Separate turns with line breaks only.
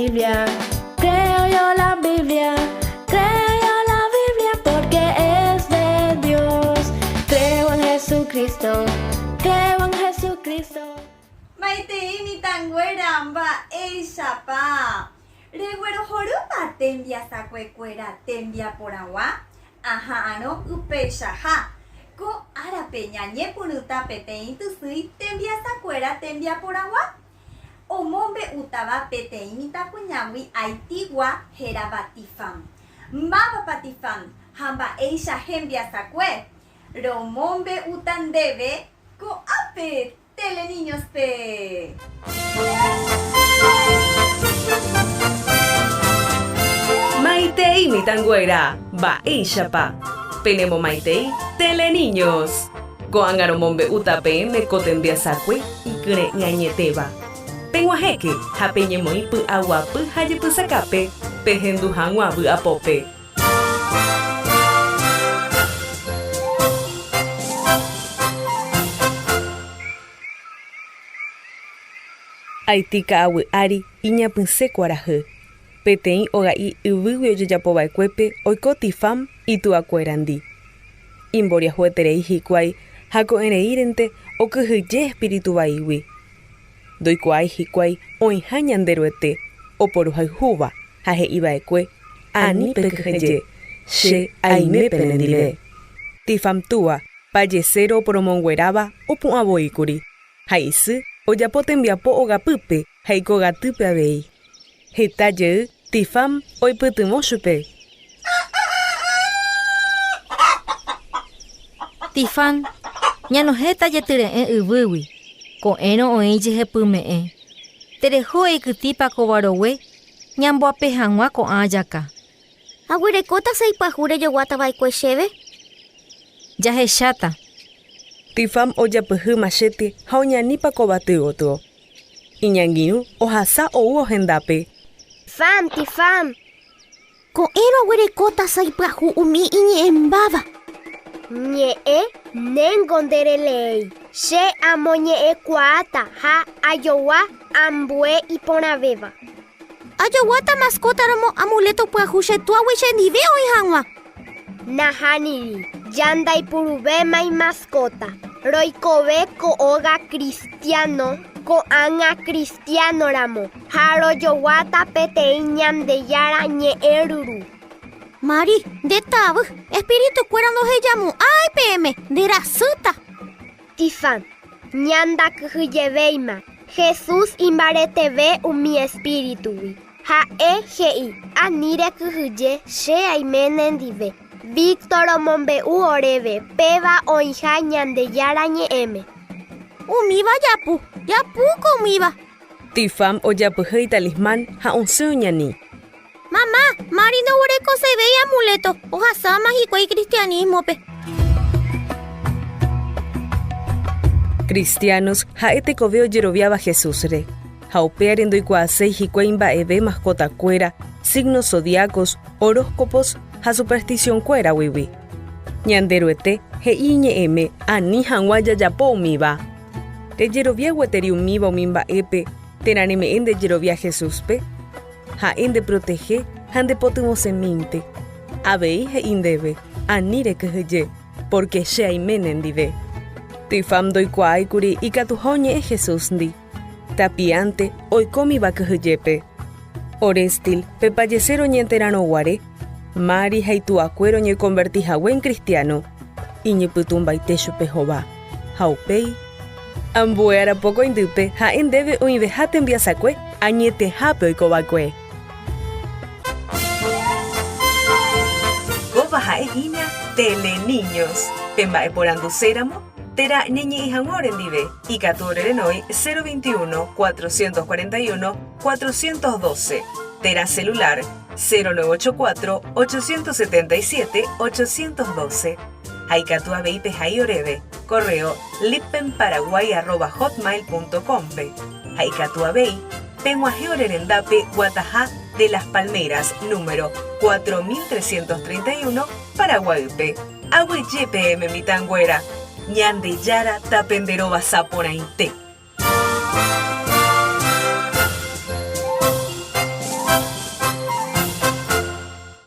Biblia, creo yo la Biblia, creo yo la Biblia porque es de Dios. Creo en Jesucristo, creo en Jesucristo.
Maitei mitãnguéra mba'éichapa reguerohorýpa tembiasakuekuéra tembiaporãgua? Aha'arõ upeichaha. Ko árape ñañepyrũta peteĩ tysýi tembiasakuéra tembiaporãgua omombe'útava peteĩ mitãkuñágui Haitigua hérava Tifam. Mávapa Tifam ha mba'éicha hembiasakue? Romombe'úta ndéve ko'ápe Teleniños-pe!
Maitei mitãnguéra, mba'éichapa? Penemomaitei Teleniños! Ko'ág̃a romombe'úta peẽme ko tembiasakue ikyre'ỹ añetéva. Peg̃uahẽke ha peñemoĩ py'aguapy ha jepysakápe pehendu hag̃ua vy'apópe. Haití ka'aguy ári iñapysẽ kuarahy. Peteĩ oga'i yvýgui ojejapova'ekuépe oiko Tifam ituakuérandi. Imboriahueterei hikuái ha ko'ẽreírente okyhyje espíritu vaígui. Ndoikuaái hikuái oĩha Ñanderuete oporuhayhúva ha he'i va'ekue, Ani pekyhyje, che aime penendive. Tifam túa, pajeséro oporomongueráva opu'ã voi kuri, ha isy ojapo tembiapo ogapýpe ha ikogatýpe avei. Heta jey Tifam oipytyvõ chupe.
Tifam, ñanohẽta jetyre'ẽ yvýgui, ko'ẽrõ oĩ jehepyme'ẽ. Tereho eikytĩpa kóva rogue ñamboape hag̃ua ko'ã ajaka.
Aguerekóta sai pyahu rejoguáta va'ekue chéve?
Jahecháta.
Tifam ojapyhy machéte ha oñanípa kovaty gotyo. Iñangirũ ohasa oúvo hendápe.
Fam, Tifam! Ko'ẽrõ aguerekóta sai pyahu umi iñe'ẽmbáva. Ñe'ẽ néngo nde releéi. Che amoñe'ẽkuaáta ha ajogua ambue iporãvéva. Ajoguáta maskótaramo amuléto pyahu che tuágui chendive oĩ hag̃ua. Nahániri, ja ndaipuruvéma imaskóta. Roikove ko óga kristiáno, ko'ág̃a kristiánoramo, ha rojoguáta peteĩ Ñandejára ñe'ẽ ryru. Mari, nde tavy, espiritukuéra ndohejamo'ãi peẽme, nde rasýta. Tifã, Ñandakyhyjevéima, Jesús imbareteve umi espíritugui. Ha'e he'i, Ani rekyhyje, che aime nendive. Víctor omombe'u oréve péva oĩha Ñandejára Ñe'ẽme. Umíva japu, japúko umíva.
Tifam ojapyhy italismán ha osẽ oñani.
Mama, Mari ndoguerekosevéi amuleto, ohasáma hikuái cristianismo-pe.
Cristianos ha'e tekove ojeroviáva Jesús-re, ha upéare ndoikuaaséi hikuái mba'eve mascotakuéra, signos zodiacos, horóscopos ha superstición-kuéraguigui. Ñanderuete he'i iñe'ẽme ani hag̃ua jajapo umíva. Rejerovia gueteri umíva umi mba'épe térã reme'ẽ nde jerovia Jesús-pe? Ha'e ndeprotehe ha ndepotyvõsemínte. Avei he'i ndéve, Ani rekyhyje, pórke che aime nendive. Tifam ndoikuaáikuri ikatuha oñe'ẽ Jesúsndi. Tapiánte oikómiva kyhyjépe. Orestil, pe pajeséro oñenterarõ guare, Mari ha ituakuéra oñekonverti hague en kristiáno, iñypytũmbaite chupe hova. Ha upéi, ambue arapokõindýpe ha'e ndéve oĩveha tembiasakue añetehápe oikova'ekue. Kóva ha'e hína Teleniños, pe mba'eporanduséramo térã ñañe'ẽ hag̃ua orendive, ikatu orerenói 021 441 412 térã celular 0984 877 812 ha ikatu avei pehai oréve correo lippenparaguay@hotmail.com-pe ha ikatu avei peg̃uahẽ ore rendápe Guataha de las Palmeras número 4331 Paraguaýpe. Aguyje peẽme mitãnguéra! Ñandejára tapenderovasa porãite!